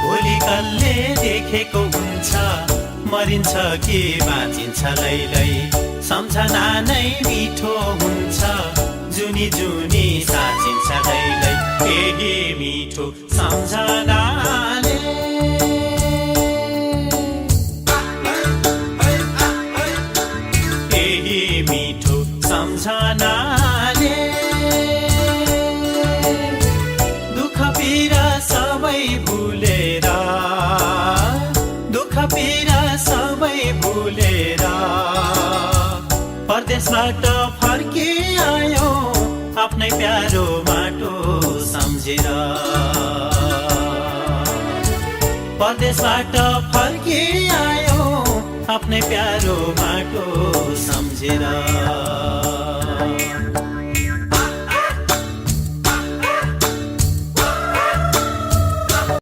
भोलि कसले देखेको हुन्छ, मरिन्छ कि बाँचिन्छ लैलै। सम्झना नै मिठो हुन्छ, जुनी जुनी साँचिन्छ लैलै। केही मिठो सम्झनाले मिठो सम्झनाले दुःख पीडा सबै भुलेर, दुःख पीडा सबै भुलेर परदेशबाट फर्की आयो, आफ्नै प्यारो माटो सम्झेर। परदेशबाट फर्की आयो, आफ्नै प्यारो माटो सम्झेर।